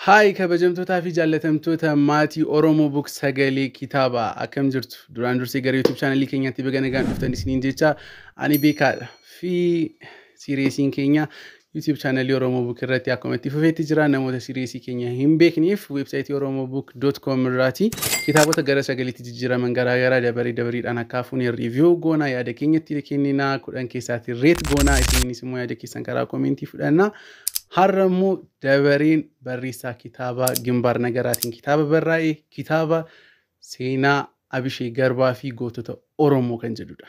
Hi, kabajamtootaa fi jaallatamtoota maatii Oromoo Book sagalee kitaabaa, akkam jirtu? Duraan dursee gara YouTube channelii keenyaatti baga nagaan dhuftan isiniin jecha. Ani beekaadha fi seriesiin keenya YouTube channelii Oromoo Book irratti akkuma itti fufeetti jira. Namoota seriesii keenya hin beekneef, websiteii oromobook.com irraati kitaabota gara sagaleetti jijjiiraman garaagaraa dabaree dabareedhaan akka hafuun review goonaa, yaada keenyatti kenninaa, 10 keessaatti rate goonaa, isinis immoo yaada keessan karaa commentii fudhannaa. Har'a immoo dabareen barreessaa kitaabaa Gimbaar Nagaraatiin kitaaba barraa'e, kitaaba seenaa Abishee Garbaa fi gootota Oromoo kan jedhudha.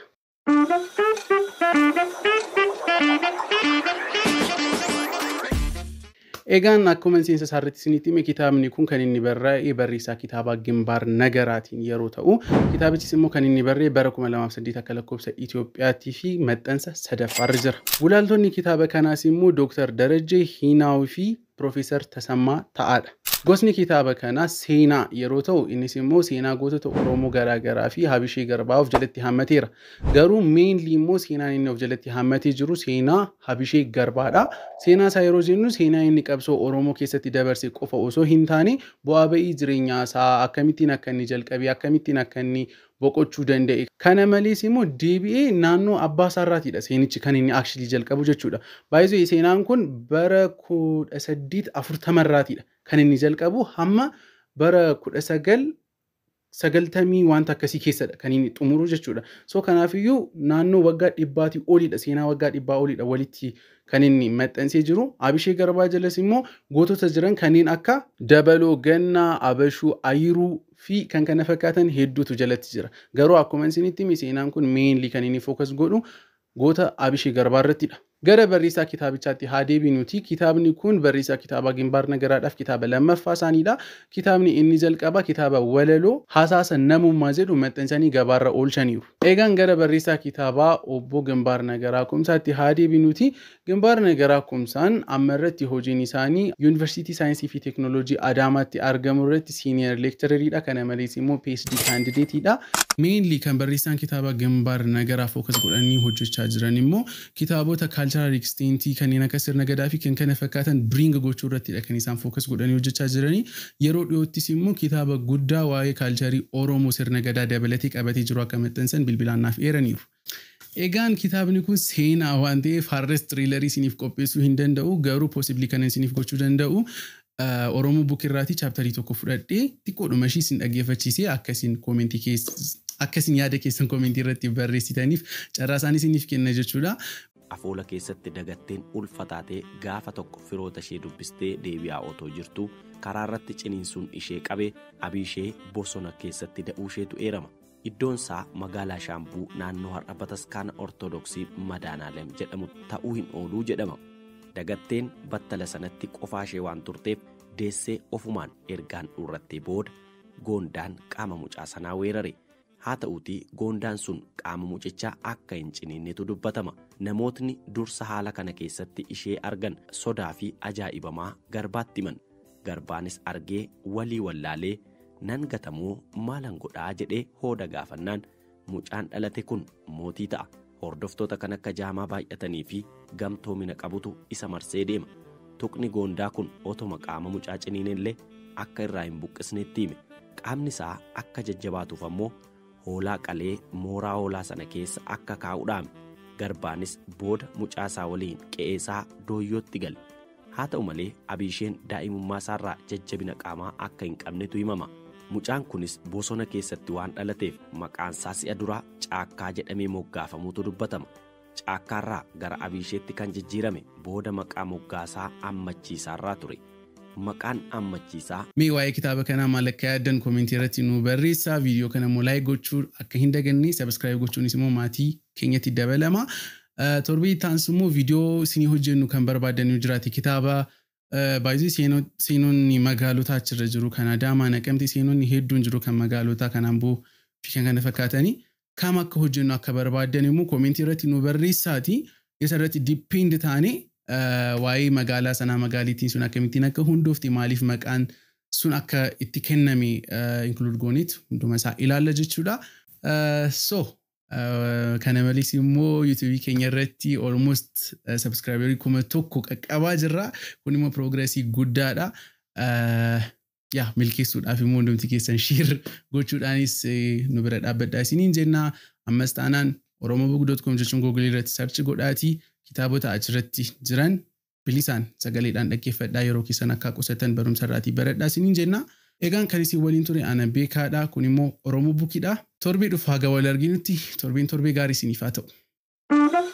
Egaan akkuma seensa isaarratti isinitti hime, kitaabni kun kan inni barraa'e barreessaa kitaabaa Gimbaar Nagaraatiin yeroo ta'u, kitaabichis immoo kan inni barraa'e bara 2008 akka lakkoofsa Itoophiyaattii fi maxxansa sadaffaarra jira. Gulaaltonni kitaaba kanaas immoo Dooktar Darajjee Hiinaawii fi Piroofeesar Tasammaa Ta'aadha. Gosni kitaaba kanaa seenaa yeroo ta'u, innis immoo seenaa gootota Oromoo garaagaraa fi Habishee Garbaa of jalatti hammateera. Garuu mainly immoo seenaan inni of jalatti hammatee jiru seenaa Habishee Garbaadha. Seenaa isaa yeroo jennu, seenaa inni qabsoo Oromoo keessatti dabarse qofa osoo hin taane, bu'aa ba'ii jireenyaa isaa, akkamittiin akka inni jalqabe, akkamittiin akka inni boqochuu danda'e. Kana malees immoo deebi'ee naannoo abbaa isaarraatiidha seenichi kan inni actually jalqabu jechuudha. Baay'ee seenaan kun bara 1840rraatiidha kan inni jalqabu, hamma bara 1990 wanta akkasii keessadha kan inni xumuru jechuudha. So kanaafiyyuu naannoo waggaa 100-tii oliidha, seenaa waggaa 100 oliidha walitti kan inni maxxansee jiru. Abishee Garbaa jalas immoo gootota jiran kanneen akka Dabaloo Gannaa, Abashuu Ayiruu fi kan kana fakkaatan hedduutu jalatti jira. Garuu akkuma isinitti hime, seenaan kun mainly kan inni focus godhu goota Abishee Garbaa irrattidha. Gara barreessaa kitaabichaatti haa deebinuti. Kitaabni kun barreessaa kitaabaa Gimbaar Nagaraadhaaf kitaaba lammaffaa isaaniidha. Kitaabni inni jalqaba kitaaba walaloo Hasaasa Namummaa jedhu maxxansanii gabaarra oolchaniiru. Egaan gara barreessaa kitaabaa obbo Gimbaar Nagaraa Kumsaatti haa deebinuti. Gimbaar Nagaraa Kumsaan amma irratti hojiin isaanii Yuunivarsiitii Saayinsii fi Teekinooloojii Adaamaatti argamu irratti senior lectureriidha. Kana malees immoo PhD candidateiidha. Mainly kan barreessaan kitaaba Gimbaar Nagaraa focus godhanii hojjechaa jiran immoo kitaabota cultural extentii kanneen akka sirna gadaa fi kan kana fakkaatan bring gochuu irrattidha kan isaan focus godhanii hojjechaa jiranii. Yeroo dhiyoottis immoo kitaaba guddaa waa'ee cultureii Oromoo sirna gadaa dabalatee qabatee jiru akka maxxansan bilbilaan naaf eeraniiru. Egaan kitaabni kun seenaa waan ta'eef har'as thrillerii isiniif qopheessuu hin danda'u, garuu possibly kan isiniif gochuu danda'u Oromoo Book irraatii chapterii tokko fudhadhee xiqqoodhuma ishii isin dhaggeeffachiisee akkasiin commentii keessa akkasiin yaada keessan commentii irratti barreessitaniif carraa isaan isiniif kenna jechuudha. Afoola keessatti Dagatteen ulfa taatee gaafa tokko firoota ishee dubbistee deebi'aa otoo jirtu karaa irratti ciniinsuun ishee qabe Abishee bosona keessatti da'uu isheetu eerama. Iddoon isaa magaalaa Shaambuu, naannoo har'a bataskaana Ortodoksii Madaanaalem jedhamu ta'uu hin ooluu jedhama. Dagatteen battala sanatti qofaa ishee waan turteef deessee ofumaan ergaan dhurrattee booda goondaan qaama mucaa sanaa weerare. Haa ta'uutii goondaan sun qaama mucichaa akka hin ciniinnetu dubbatama. Namootni dursa haala kana keessatti ishee argan sodaa fi ajaa'ibamaa Garbaatti himan. Garbaanis argee walii wallaalee, "Nan gatamuu, maalan godhaa?" jedhee hooda gaafannaan, "Mucaan dhalate kun mootii ta'a. Hordoftoota kan akka jaamaa baay'atanii fi gamtoomina qabutu isa marsee deema. Tuqni goondaa kun otoma qaama mucaa ciniinellee akka irraa hin buqqisnetti hime. Qaamni isaa akka jajjabaatuuf ammoo hoolaa qalee mooraa hoolaa sana keessa akka kaa'u dhaame. Garbaanis booda mucaa isaa waliin qe'ee isaa Dooyyootti gale. Haa ta'u malee Abiisheen daa'imummaa isaarraa jajjabina qaamaa akka hin qabnetu himama. Mucaan kunis bosona keessatti waan dhalateef maqaan isaa si'a duraa Caakkaa jedhamee moggaafamuutu dubbatama. Caakkaarraa gara Abiisheetti kan jijjiirame booda maqaa moggaasaa Ammachiisaarraa ture. Maqaan Ammachiisaa Mee waa'ee kitaaba kanaa maal akka yaaddan commentii irratti nu barreessaa. Viidiyoo kana immoo like gochuu akka hin daganne, subscribe gochuunis immoo maatii keenyatti dabalama. Torbee itti aansu immoo viidiyoo isinii hojjennu kan barbaadan yoo jiraate, kitaaba baay'ee seenonni magaalotaa achirra jiru, kan Adaamaa, Naqamtee, seenonni hedduun jiru kan magaalotaa kan Amboo fi kan kana fakkaatanii, kam akka hojjennu akka barbaadan immoo commentii irratti nu barreessaati. Isa irratti depend taane waa'ee magaalaa sanaa, magaalittiin sun akkamittiin akka hundoofte, maaliif maqaan sun akka itti kenname include gooneet hunduma isaa ilaalla jechuudha. So kana malees immoo YouTubeii keenya irratti almost subscriberii 1000 qaqqabaa jirra. Kun immoo progressii guddaadha. Yaa milkeessuudhaaf immoo hundumti keessan share gochuudhaanis nu bira dhaabbadhaa isiniin jenna. Ammas taanaan oromobook.com jechuun Google irratti search godhaatii kitaabota achirratti jiran bilisaan sagaleedhaan dhaggeeffadhaa, yeroo keessan akka qusatan barumsa irraatii baradhaa isiniin jenna. Egaan kan isin waliin ture ana beekaadha. Kun immoo Oromoo Bukiidha. Torbee dhufu haga wal arginutti torbeen torbee gaarii isiniif haa ta'u.